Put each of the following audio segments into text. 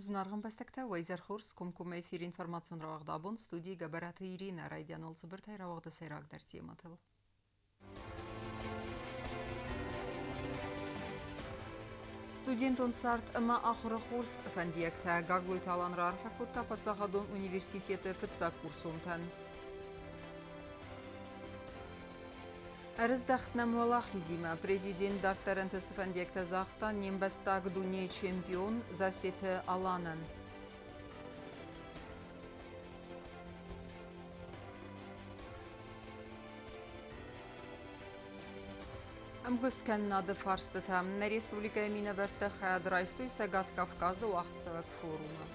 Зынаргъ ӕмбӕстӕгтӕ, уӕ изӕр хорз, комкоммӕ эфиры информацион рауагъд абон студийы Гӕбӕраты Иринӕ райдианыл цыбыртӕй рауагъды сӕйрагдӕр темӕтыл. Студентон цард ӕмӕ ахуыры хорз фӕндиӕгтӕ Гаглойты Алан раарфӕ кодта паддзахадон университеты фыццаг курсонтӕн. Ӕрыздӕхт нӕм уӕлахизимӕ. Президент дарддӕр ӕнтысты фӕндиӕгтӕ загъта не мбӕстаг дунейы чемпион Засеты Аланӕн. Ӕмгуысткӕнынады фарстытӕ нӕ республикӕйы минӕвӕрттӕ хайад райстой Цӕгат Кавказы уагъдцӕуӕг форумы.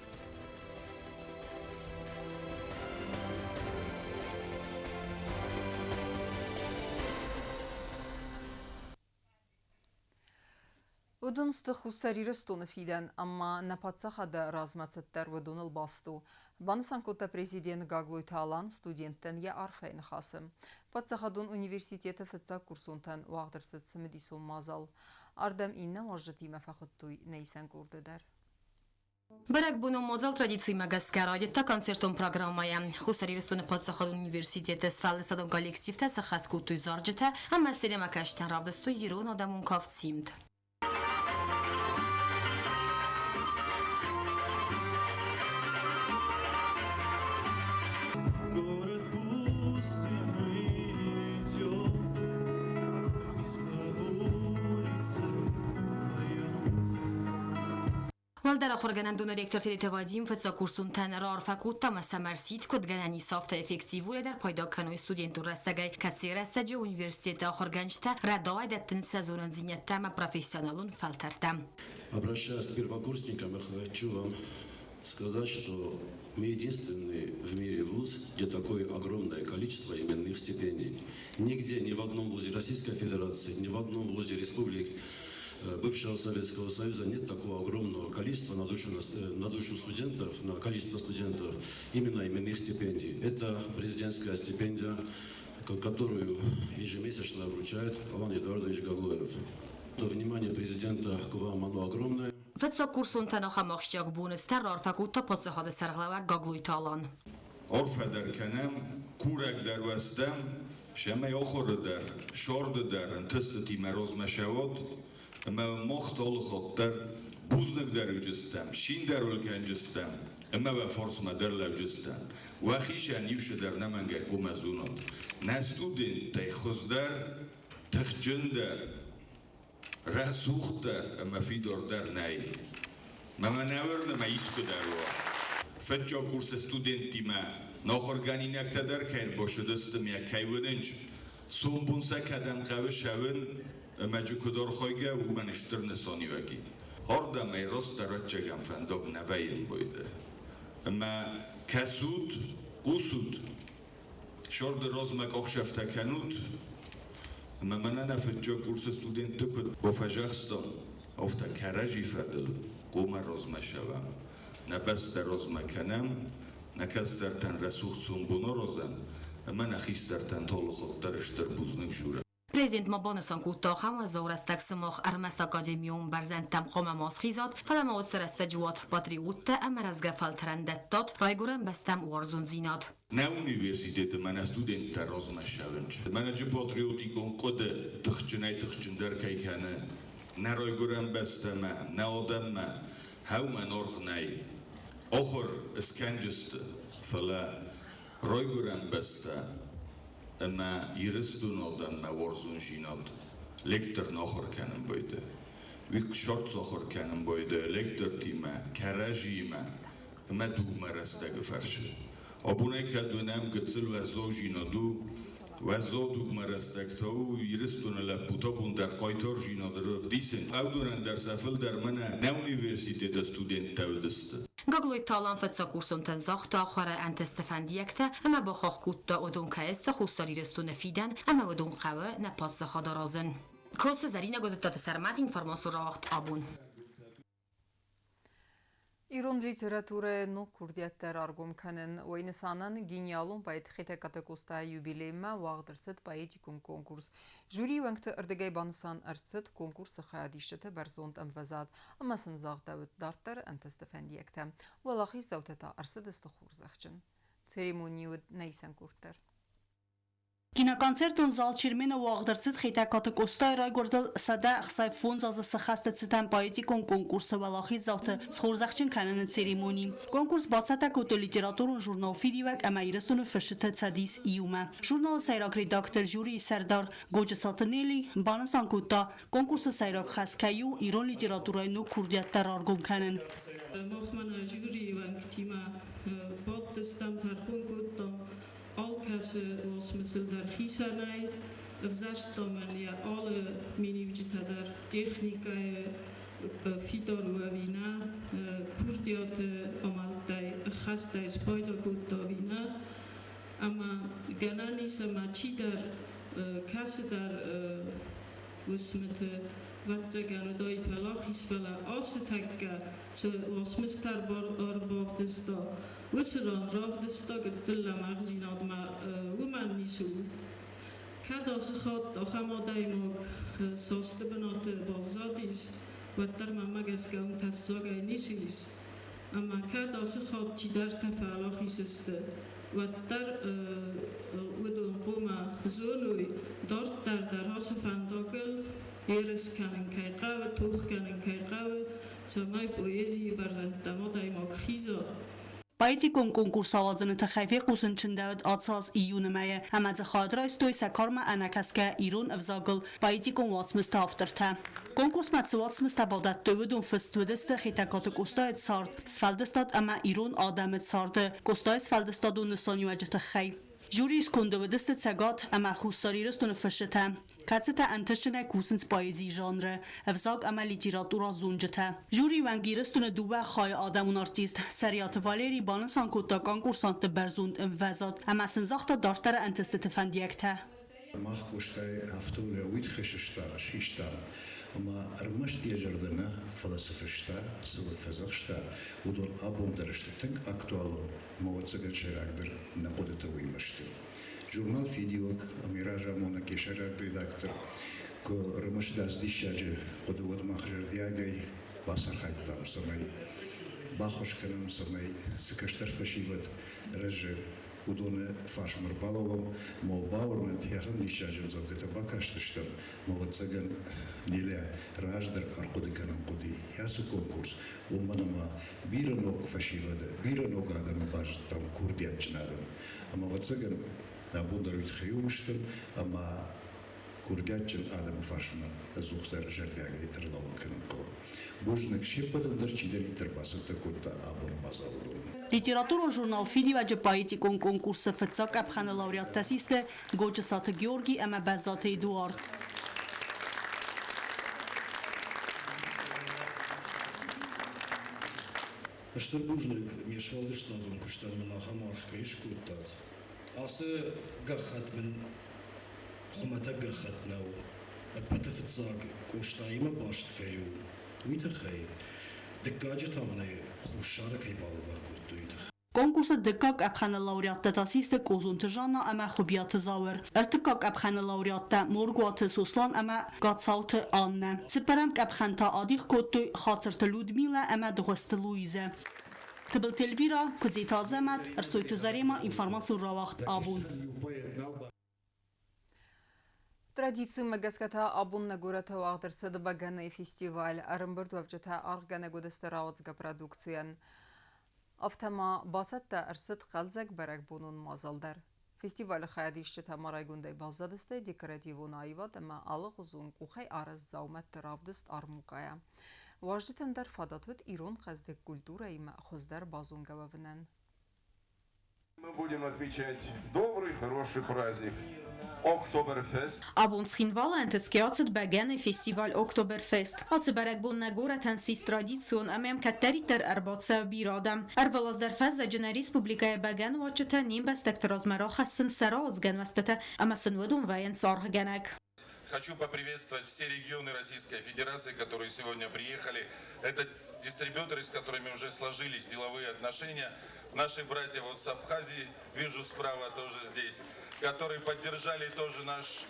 Уыдон сты Хуссар Ирыстоны фидӕн ӕмӕ нӕ паддзахады размӕцыд дӕр уыдоныл баст у, банысан кодта президент Гаглойты Алан студенттӕн йӕ арфӕйы ныхасы. Паддзахадон университеты фыццаг курсонтӕн уагъд ӕрцыд цымыдисон мадзал. Ардӕм иннӕ уазджытимӕ фӕхуыдтой нӕ исӕн къорды дӕр. Бӕрӕгбонон мадзал традицимӕ гӕсгӕ райдыдта концертон программӕйӕ. Хуссар Ирыстоны паддзахадон университеты сфӕлдыстадон коллективтӕ сӕххӕст кодтой зарджытӕ ӕмӕ сценӕмӕкӕсджытӕн равдыстой ирон адӕмон кафт «Симд». Город пусть и мы идем вниз по улице вдвоем. Уӕлдӕр ахуыргӕнӕндоны ректор Федеты Вадим фыццагкурсонтӕн раарфӕ кодта ӕмӕ сӕм ӕрсидт, куыд гӕнӕн ис, афтӕ эффективонӕй дӕр пайда кӕной студентон рӕстӕгӕй, кӕцыйы рӕстӕджы университеты ахуыргӕнджытӕ рӕдауӕй дӕттынц сӕ зонындзинӕдтӕ ӕмӕ профессионалон фӕлтӕртӕ. Обращаясь к первокурсникам, я хочу вам сказать, что мы единственный в мире вуз, где такое огромное количество именных стипендий. Нигде, ни в одном вузе Российской Федерации, ни в одном вузе республик бывшего Советского Союза нет такого огромного количества на душу студентов, на количество студентов именно именных стипендий. Это президентская стипендия, которую ежемесячно вручает Алан Эдуардович Гаглоев. Внимание президента к вам, оно огромное. Фыццаг курсонтӕн ахӕм ахсджиаг бонустӕ раарфӕ кодта паддзахады сӕргълӕууӕг Гаглойты Алан. Арфӕ дӕр кӕнӕм, курӕг дӕр уӕ стӕм, цӕмӕй ахуыры дӕр, сӕрды дӕр ӕнтыстытимӕ размӕ цӕуат, ӕмӕ мах алыхатт дӕр бузныг дӕр уыдзыстӕм, цин дӕр уыл кӕнджыстӕм ӕмӕ уӕ фарсмӕ дӕр лӕуджыстӕм. Уӕхицӕн иу цыдӕр нӕмӕнгӕй хъуамӕ зонат. Нӕ студенттӕй хуыздӕр, тыхджындӕр, рӕсугъддӕр ӕмӕ фидардӕр нӕй. Мӕнӕ нӕ уырны мӕ искуыдӕр уа. Фыццаг курсы студенттимӕ нахуыргӕнинӕгтӕ дӕр кӕй ӕрбацыдысты мӕ кӕй уынынц, сомбон сӕ кӕдӕм хъӕуы цӕуын ӕмӕ джы куыд архайгӕ, уымӕн стыр нысаниуӕг и. Ардӕм ӕй растдӕр ӕцӕгӕн фӕндаг нӕ вӕййы ӕмбойды. Ӕмӕ кӕсут, хъусут, Сӕрды размӕ къахсӕфтӕ кӕнут, ӕмӕ мӕнӕ нӕ фыццаг курсы студентты куыд бафӕдзӕхстам, афтӕ кӕрӕдзи фӕдыл хъуамӕ размӕ цӕуӕм. Нӕ бӕстӕ размӕ кӕнӕм, нӕ кӕстӕртӕн рӕсугъд сомбон аразӕм ӕмӕ нӕ хистӕртӕн талыхуыддӕр стыр бузныг дзурӕм. Президент ма банысан кодта, ахӕм уӕззау рӕстӕг сымах ӕрмӕст академион бӕрзӕндтӕм хъуамӕ ма схизат, фӕлӕ ма уыцы рӕстӕджы уат патриоттӕ ӕмӕ рӕзгӕ фӕлтӕрӕн дӕттат райгуырӕн бӕстӕм уарзондзинад. Нӕ университеты мӕнӕ студенттӕ размӕ цӕуынц. Мӕнӕджы патриотикон хъуыды тыхджынӕй-тыхджындӕр кӕй кӕны нӕ райгуырӕн бӕстӕмӕ, нӕ адӕммӕ, хӕумӕн аргъ нӕй. Ахуыр скӕнджысты, фӕлӕ Райгуырӕн бӕстӕ ӕмӕ Ирыстоны адӕммӕ уарзондзинад лектор ахуыр кӕнын байдайы. Уый сӕрдсахуыр кӕнын байдайы лектортимӕ, кӕрӕдзиимӕ ӕмӕ дугмӕ рӕстӕгы фӕрцы. Абонӕй кӕд уынӕм гыццыл уӕззаудзинад у, уӕззау дугмӕ рӕстӕг та у Ирыстоны лӕппутӕ абон дӕр хъайтардзинад ӕвдисынц. Уыдонӕн дӕр сӕ фылдӕр мӕнӕ нӕ университеты студенттӕ уыдысты. Гаглойты Алан фыццагкурсонтӕн загъта хуӕрӕ ӕнтӕсты фӕндиӕгтӕ ӕмӕ бахахх кодта, уыдон кӕй сты Хуссар Ирыстоны фидӕн ӕмӕ уыдон хъӕуы нӕ паддзахад аразын. Косы Зӕринӕ Гуызыдтаты Сӕрмӕт информацион рауагъд абон. Ирон литературӕйы ног курдиӕттӕ раргом кӕнын, уый нысанӕн гениалон поэт Хетӕгкаты Къостайы юбилеймӕ уагъд ӕрцыд поэтикон конкурс. Жюрийы уӕнгты ӕрдыгӕй банысан ӕрцыд конкурсы хайадисджыты бӕрзонд ӕмвӕзад ӕмӕ сын загъдӕуыд дарддӕры ӕнтысты фӕндиӕгтӕ. Уӕлахиздзаутӕ та ӕрцыдысты хорзӕхджын. Церемони уыд нӕ исӕн къорд дӕр. Киноконцертон зал Чермен-ы уагъд ӕрцыд Хетӕгкаты Къостайы райгуырдыл 165 азы сыхӕсты цытӕн поэтикон конкурсы уӕлахиздзауты схорзӕхджын кӕныны церемони. Конкурс бацӕттӕ кодтой литературон журнал «Фидиуӕг» ӕмӕ Ирыстоны фысджыты цӕдис иумӕ. Журналы сӕйраг редактор, жюрийы сӕрдар Годжысаты Нелли банысан кодта, конкурсы сӕйраг хӕс кӕй у ирон литературӕйы ног курдиӕттӕ раргом кӕнын. Мах мӕнӕ жюрийы уӕнгтимӕ бадтыстӕм, тӕрхон кодтам алкӕцы уацмысыл дӕр хицӕнӕй, ӕвзӕрстам ын йӕ алы миниуджытӕ дӕр, техникӕйы фидар у ӕви нӕ, курдиаты амӕлттӕй ӕххӕстӕй спайда кодта ӕви нӕ. Ӕмӕ гӕнӕн ис ӕмӕ чидӕр кӕцыдӕр уысмыты ӕвӕццӕгӕн уыдаид уӕлахиз, фӕлӕ ацы тӕккӕ цы уацмыстӕ ӕрбавдыста, уыцы ран равдыста гыццыл лӕмӕгъдзинадмӕ уымӕн ницы у. Кӕд ацы хатт ахӕм адӕймаг састы бынаты баззадис, уӕддӕр мӕнмӕ гӕсгӕ уым тӕссагӕй ницы ис. Ӕмӕ кӕд ацы хатт чидӕртӕ фӕуӕлахиз сты, уӕддӕр уыдон хъуамӕ зоной, дарддӕр дӕр ацы фӕндагыл ерыс кӕнын кӕй хъӕуы, тох кӕнын кӕй хъӕуы, цӕмӕй поэзийы бӕрзӕндтӕм адӕймаг хиза. Поэтикон конкурс ауадзыны тыххӕй фехъусын чындӕуыд ацы аз июны мӕйы ӕмӕ дзы хайад райстой сӕ кармӕ ӕнӕкӕсгӕ ирон ӕвзагыл поэтикон уацмысты автортӕ. Конкурсмӕ цы уацмыстӕ бадӕттой, уыдон фыст уыдысты Хетӕгкаты Къостайы цард, сфӕлдыстад ӕмӕ ирон адӕмы царды Къостайы сфӕлдыстадон нысаниуӕджы тыххӕй. Жюрийы сконды уыдысты Цӕгат ӕмӕ Хуссар Ирыстоны фысджытӕ, кӕцытӕ ӕнтыстджынӕй кусынц поэзийы жанры, ӕвзаг ӕмӕ литературӕ зонджытӕ. Жюрийы уӕнг Ирыстоны дыууӕ хайы адӕмон артист Цӕриаты Валерий банысан кодта конкурсантты бӕрзонд ӕмвӕзад ӕмӕ сын загъта дарддӕры ӕнтыстыты фӕндиӕгтӕ. Мах Къостай афтӕ уый тыххӕй систам, ӕмӕ ӕрмӕст йӕ зӕрдӕ нӕ, фӕлӕ цы фыста, цы фӕдзӕхста, уыдон абон дӕр сты тынг актуалон ӕмӕ ӕвӕццӕгӕн сӕйрагдӕр нӕ хъуыдытӕ уыимӕ сты. Журнал «Фидиуӕг» ӕмӕ разамонӕг йӕ сӕйраг редактор куы ӕрымысыд ацы диссаджы хъуыды, уӕд мах зӕрдиагӕй бацархайдтам, цӕмӕй баххуыс кӕнӕм, цӕмӕй цы кӕстӕр фӕсивӕд рӕзы, уыдоны фарсмӕ ӕрбалӕууӕм, ӕмӕ бауырнӕд, ахӕм диссаджы ӕмдзӕвгӕтӕ бакастыстӕм, ӕмӕ ӕвӕццӕгӕн Неля раздӕр ӕрхъуыды кӕнын хъуыди ацы конкурс, уымӕн ӕмӕ бирӕ ног фӕсивӕды, бирӕ ног адӕмы базыдтам, курдиатджын адӕм. Ӕмӕ ӕвӕццӕгӕн абон дӕр уый тыххӕй уым стӕм, ӕмӕ курдиатджын адӕмы фарсмӕ ӕдзухдӕр зӕрдиагӕй ӕрлӕууын кӕнын хъӕуы. Бузныг се ппӕтӕн дӕр, чидӕриддӕр бацӕттӕ кодта абоны мадзалы дон. Литературон журнал «Фидиуӕджы» поэтикон конкурсы фыццаг къӕпхӕны лауреаттӕ систы Годжыцаты Георгий ӕмӕ Бӕззаты Эдуард. Стыр бузныг ме сфӕлдыстадон куыстӕн мын ахӕм аргъ кӕй скодтат. Ацы гӕххӕтт мын хуымӕтӕг гӕххӕтт нӕу. Ӕппӕты фыццаг Къостаимӕ баст кӕй у, уый тыххӕй. Дыккаджы та мын ӕй Хуссары кӕй балӕвар кодтой, уый тыххӕй. Конкурсы дыккаг къӕпхӕны лауреаттӕ та систы Къозонты Жанна ӕмӕ Хуыбиаты Зауыр. Ӕртыккаг къӕпхӕны лауреаттӕ Моргуаты Сослан ӕмӕ Гацауты Аннӕ. Цыппӕрӕм къӕпхӕн та адих кодтой Хацырты Людмилӕ ӕмӕ Дыгъуызты Луизӕ. Тыбылты Эльвира, Куыдзиты Азӕмӕт, Ӕрсойты Зарема, информацион рауагъд абон. Традицимӕ гӕсгӕ та абон нӕ горӕты уагъд ӕрцыд бӕгӕныйы фестиваль. Ӕрӕмбырдуӕвджытӕ аргъгӕнӕг уыдысты рауадзгӕ продукцийӕн. Афтӕ ма бацӕттӕ ӕрцыд хъӕлдзӕг бӕрӕгбонон мадзал дӕр. Фестивалы хайадисджытӕ ма райгондӕй баззадысты декоративон аивад ӕмӕ алыгъуызон къухӕй арӕзт дзаумӕтты равдыст армукъайӕ. Уазджытӕн дӕр фадат уыд ирон хъӕздыг культурӕимӕ хуыздӕр базонгӕ уӕвынӕн. Мы будем отмечать добрый, хороший праздник. Октоберфест. Абон Цхинвалы ӕнтысгӕ ацыд бӕгӕны фестиваль Октоберфест. Ацы бӕрӕгбон нӕ горӕтӕн ссис традицион ӕмӕ йӕм кӕддӕриддӕр ӕрбацӕуы бирӕ адӕм. Ӕрвылаз дӕр фӕззӕджы нӕ республикӕйы бӕгӕныуадджытӕ не мбӕстӕгты размӕ рахӕссынц сӕ рауадзгӕ нуӕзтытӕ ӕмӕ сын уыдон вӕййынц аргъгӕнӕг. Хочу поприветствовать все регионы Российской Федерации, которые сегодня приехали. Это дистрибьюторы, с которыми уже сложились деловые отношения. Наши братья вот с Абхазии, вижу справа тоже здесь, которые поддержали тоже наш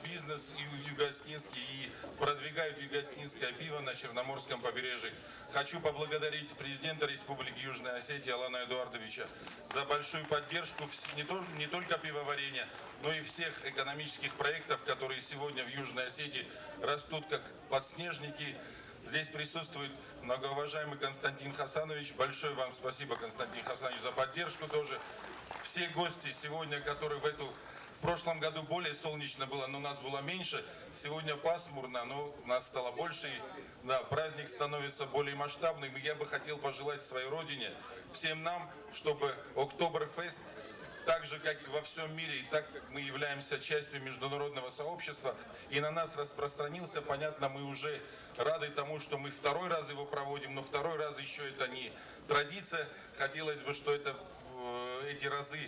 бизнес югоостинский и продвигают югоостинское пиво на Черноморском побережье. Хочу поблагодарить президента Республики Южная Осетия Алана Эдуардовича за большую поддержку не только пивоварения, но и всех экономических проектов, которые сегодня в Южной Осетии растут как подснежники. Здесь присутствует многоуважаемый Константин Хасанович. Большое вам спасибо, Константин Хасанович, за поддержку тоже. Все гости сегодня, которые в прошлом году более солнечно было, но нас было меньше. Сегодня пасмурно, но нас стало больше. И, да, праздник становится более масштабным. И я бы хотел пожелать своей родине, всем нам, чтобы Октоберфест, так же, как и во всем мире, и так как мы являемся частью международного сообщества, и на нас распространился, понятно, мы уже рады тому, что мы второй раз его проводим, но второй раз еще это не традиция. Хотелось бы, что эти разы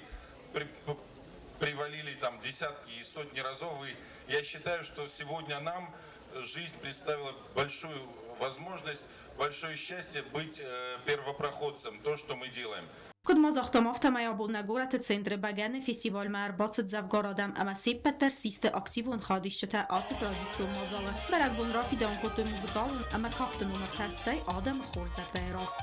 привалили там десятки и сотни разов. И я считаю, что сегодня нам жизнь представила большую возможность, большое счастье быть первопроходцем, то, что мы делаем. Куыд ма загътам, афтӕмӕй абон нӕ горӕты центры бӕгӕны фестивалмӕ ӕрбацыд дзӕвгар адӕм ӕмӕ се ппӕт дӕр систы активон хайадисджытӕ ацы традицион мадзалы. Бӕрӕгбон рафидауын кодтой музыкалон ӕмӕ кафты номыртӕ, стӕй адӕмы хорз зӕрдӕйы рафт.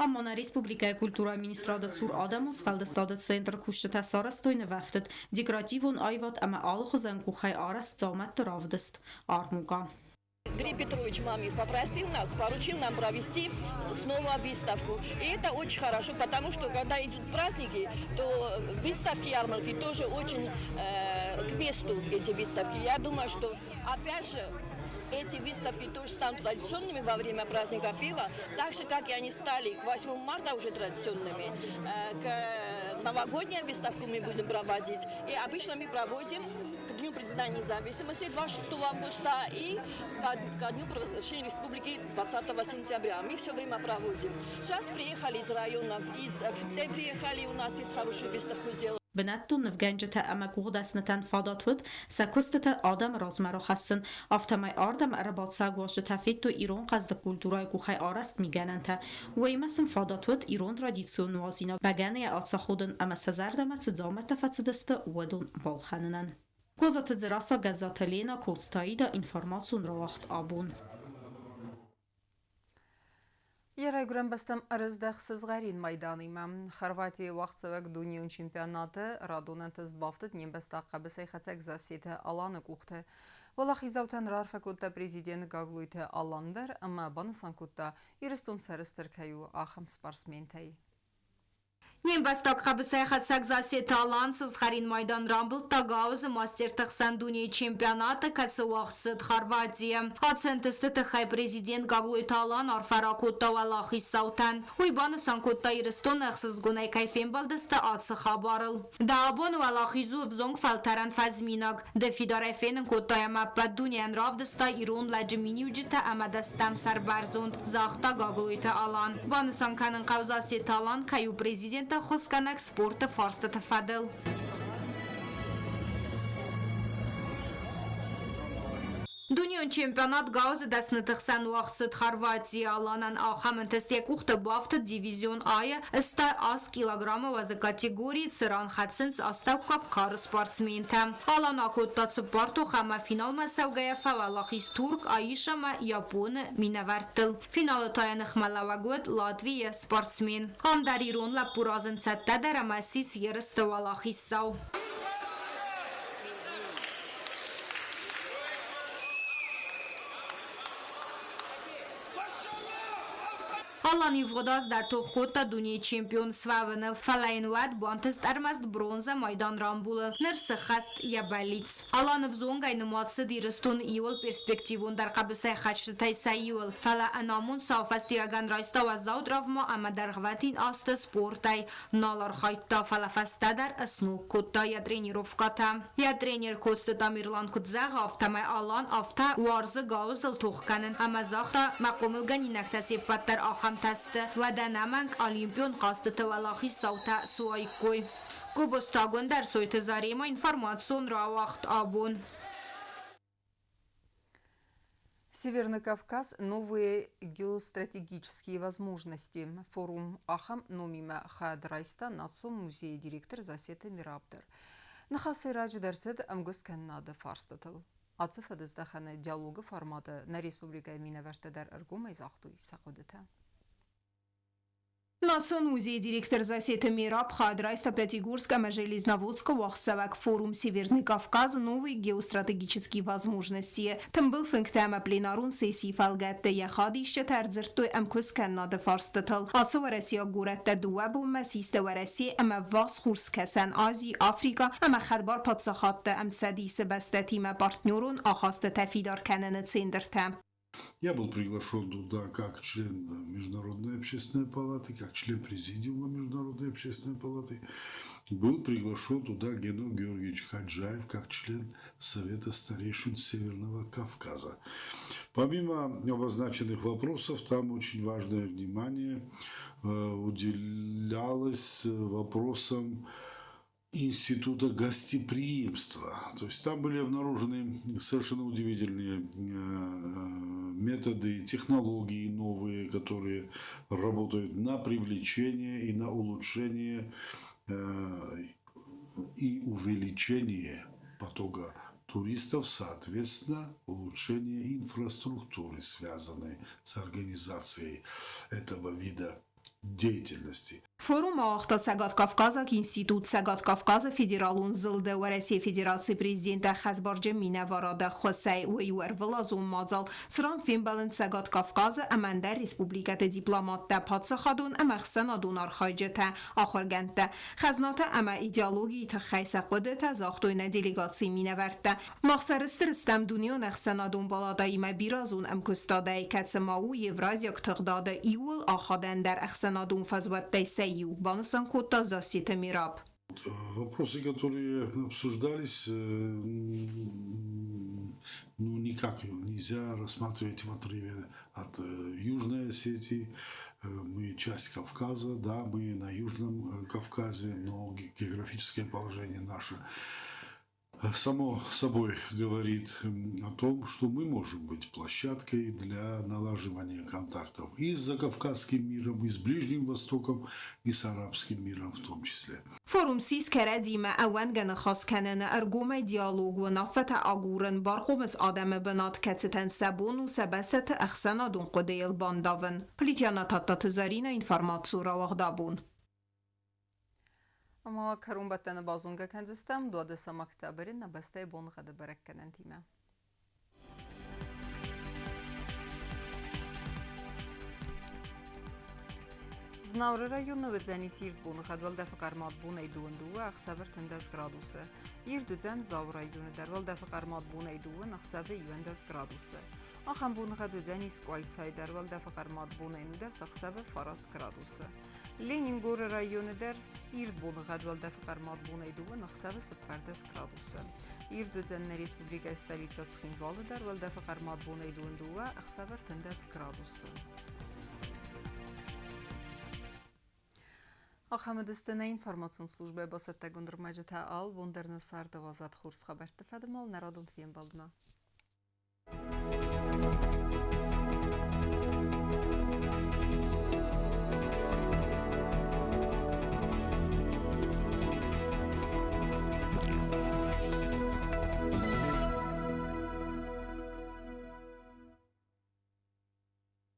Ам ма нӕ республикӕйы культурӕйы министрады цур адӕмон сфӕлдыстады центры кусджытӕ сарӕзтой нывӕфтыд, декоративон аивад ӕмӕ алыхуызӕн къухӕй арӕзт дзаумӕтты равдыст армукъа. Андрей Петрович Мамин попросил нас, поручил нам провести снова выставку. И это очень хорошо, потому что когда идут праздники, то выставки, ярмарки тоже очень к месту эти выставки. Я думаю, что опять же эти выставки тоже станут традиционными во время праздника пива, так же, как и они стали к 8 марта уже традиционными. К новогоднюю выставку мы будем проводить. И обычно мы проводим к Дню признания независимости 26 августа и ко Дню провозглашения республики 20 сентября. Мы все время проводим. Сейчас приехали из районов, из ФЦ приехали, у нас есть хорошую выставку сделали. Бынӕттон нывгӕнджытӕ ӕмӕ къухдӕснытӕн фадат уыд сӕ куыстытӕ адӕмы размӕ рахӕссын. Афтӕмӕй ардӕм ӕрбацӕуӕг уазджытӕ федтой ирон хъӕздыг культурӕйы къухӕй арӕзт мигӕнӕнтӕ. Уыимӕ сын фадат уыд ирон традицион нуазинаг бӕгӕныйӕ ацаходын ӕмӕ сӕ зӕрдӕмӕ цы дзаумӕттӕ фӕцыдысты, уыдон балхӕнынӕн. Козаты Дзерассӕ, Гӕззаты Лена, Коцты Аида, информацион рауагъд Абон. Йӕ райгуырӕн бӕстӕм ӕрыздӕхт сызгъӕрин майданимӕ. Хорватийы уагъдцӕуӕг дунеон чемпионаты радон ӕнтыст бафтыд не мбӕстаг хъӕбысӕйхӕцӕг Зассеты Аланы къухты. Уӕлахиздзаутӕн раарфӕ кодта президент Гаглойты Алан дӕр ӕмӕ банысан кодта, Ирыстон сӕрыстыр кӕй у ахӕм спортсментӕй. Не мбӕстаг хъӕбысӕйхӕцӕг Зассеты Алан сызгъӕрин майдан рамбылдта гауызы мастерты хсӕн дунейы чемпионаты, кӕцы уагъд цыд Хорватийы. Ацы ӕнтысты тыххӕй президент Гаглойты Алан арфӕ ракодта уӕлахиздзаутӕн. Уый банысан кодта, Ирыстоны ӕхсызгонӕй кӕй фембӕлдысты ацы хабарыл. Дӕ абоны уӕлахиз у ӕвзонг фӕлтӕрӕн фӕзминаг. Ды фидарӕй фенын кодтай ӕмӕ ӕппӕт дунейӕн равдыста ирон лӕджы миниуджытӕ ӕмӕ дӕ стӕм сӕрбӕрзонд, загъта Гаглойты Алан. Банысан кӕнын хъӕуы Зассеты Алан кӕй у президенты ӕххуысгӕнӕг спорты фарстыты фӕдыл. Дунеон чемпионат Гаузы дӕсныты хсӕн уагъд цыд Хорватийы. Аланӕн ахӕм ӕнтыст йӕ къухты бафтыд дивизион А-йы 68 килограммы уӕзы категорийы, цыран хӕцынц астӕуккаг кары спортсментӕ. Алан акодта цыппар тох ӕмӕ финалмӕ цӕугӕйӕ фӕуӕлахиз Турк, АИШ ӕмӕ Японы минӕвӕрттыл. Финалы та йӕ ныхмӕлӕууӕг уыд Латвийы спортсмен. Ам дӕр ирон лӕппу разынд цӕттӕдӕр ӕмӕ ссис ерысты уӕлахиздзау. Алан ивгъуыд аз дӕр тох кодта дунейы чемпион суӕвыныл, фӕлӕ йын уӕд бантыст ӕрмӕст бронзӕ майдан рамбулын. Ныр сыххӕст йӕ бӕллиц. Алан ӕвзонгӕй нымад цыд Ирыстоны иуыл перспективондӕр хъӕбысӕйхӕцджытӕй сӕ иуыл, фӕлӕ ӕнамонд цау фӕстиуӕгӕн райста уӕззау травмӕ ӕмӕ дӕргъвӕтин азты спортӕй нал архайдта, фӕлӕ фӕстӕдӕр сног кодта йӕ тренировкӕтӕ. Йӕ тренер Коцты Тамерлан куыд зӕгъы, афтӕмӕй Алан афтӕ уарзы гауызыл тох кӕнын ӕмӕ загъта, мӕ хъомылгӕнинӕгтӕ се ппӕт дӕр ахӕмтӕ сты, уӕдӕ ӕнӕмӕнг Олимпион хъӕзтыты уӕлахиздзаутӕ суаиккой. Гобозтагонд Ӕрсойты Заремӕ информацион рауагъд абон. Северный Кавказ – новые геостратегические возможности. Форум ахӕм номимӕ хайад райста Национ музейы директор Засеты Мираб дӕр. Ныхас сӕйраджыдӕр цыд ӕмгуысткӕнынады фарстытыл. Ацы фӕдыздӕхӕны диалогы форматы нӕ республикӕйы минӕвӕрттӕ дӕр ӕргомӕй загътой сӕ хъуыдытӕ. Национ музейы директор Засеты Мераб хайад райста Пятигорск ӕмӕ Железноводскы уагъдцӕуӕг форум «Северный Кавказ. Новые геостратегические возможности». Тымбыл фынгтӕ ӕмӕ пленарон сессийы фӕлгӕтты йӕ хадисджытӕ ӕрдзырдтой ӕмкуысткӕнынады фарстытыл. Ацы уӕрӕсейаг горӕттӕ дыууӕ бонмӕ систы Уӕрӕсе ӕмӕ Ӕввахс Хурскӕсӕн Ази, Африкӕ ӕмӕ хӕдбар паддзахадты ӕмцӕдисы бӕстӕтимӕ партнерон ахастытӕ фидар кӕныны центртӕ. Я был приглашен туда как член Международной общественной палаты, как член президиума Международной общественной палаты. Был приглашен туда Гено Георгиевич Хаджаев как член Совета старейшин Северного Кавказа. Помимо обозначенных вопросов, там очень важное внимание уделялось вопросам института гостеприимства. То есть там были обнаружены совершенно удивительные методы, технологии новые, которые работают на привлечение и на улучшение и увеличение потока туристов, соответственно, улучшение инфраструктуры, связанной с организацией этого вида деятельности. Форум ауагъта Цӕгат-Кавказаг институт Цӕгат Кавказы Федералон зылды Уӕрӕсейы Федерацийы президенты ӕххӕстбарджын минӕварады ӕххуысӕй. Уый у ӕрвылазон мадзал, цыран фембӕлынц Цӕгат Кавказы ӕмӕ ӕндӕр республикӕты дипломаттӕ, паддзахадон ӕмӕ ӕхсӕнадон архайджытӕ, ахуыргӕндтӕ. Хӕзнатӕ ӕмӕ идеологийы тыххӕй сӕ хъуыдытӕ загътой нӕ делегацийы минӕвӕрттӕ. Мах сӕрыстыр стӕм дунеон ӕхсӕнадон палатӕимӕ бирӕазон ӕмкуыстадӕй, кӕцы ма у Евразиаг тыгъдады иууыл ахадӕндӕр ӕхсӕнадон фӕзуӕттӕй сӕ иу, банысан кодта Зассеты Мераб. Вопросы, которые обсуждались, ну, никак нельзя рассматривать в отрыве от Южной Осетии. Мы часть Кавказа, да, мы на Южном Кавказе, но географическое положение наше само собой говорит о том, что мы можем быть площадкой для налаживания контактов и с Закавказским миром, и с Ближним Востоком, и с арабским миром в том числе. Форум ссис кӕрӕдзимӕ ӕууӕндгӕ ныхас кӕныны, ӕргомӕй диалог, уынаффӕтӕ агурын, бархъомыс адӕмы бынат, кӕцытӕн сӕ бон у сӕ бӕстӕты ӕхсӕнадон хъуыдыйыл бандавын. Плитяна Тадтаты Заринӕ, информацион рауагъд абон. Ӕмӕ кӕронбӕттӕны базонгӕ кӕндзыстӕм 12 октябры нӕ бӕстӕйы боныгъӕды бӕрӕггӕнӕнтимӕ. Знауыры районы уыдзӕнис ирд боныгъӕд уӕлдӕфы хъӕрмад бонӕй 22, ӕхсӕвы 13 градусы. Ирд уыдзӕн Дзауы районы дӕр уӕлдӕфы хъӕрмад бонӕй 2, ӕхсӕвы 11 градусы. Ахӕм боныгъӕд уыдзӕнис Къуайсайы дӕр уӕлдӕфы хъӕрмад бонӕй 19, ӕхсӕвы 9 градусы. Ленингоры районы дӕр ирд боныгъӕд уӕлдӕфы хъӕрмад бонӕй 2, ӕхсӕвы 14 градусы. Ирд уыдзӕн нӕ республикӕйы столицӕ Цхинвалы дӕр уӕлдӕфы хъӕрмад бонӕй 22, ӕхсӕвы 13 градусы. Ахӕм уыдысты нӕ информацион службӕйы бацӕттӕгонд ӕрмӕджытӕ алы дӕр нӕ царды уадзӕд хорз хабӕртты фӕдыл нӕ радон фембӕлдмӕ.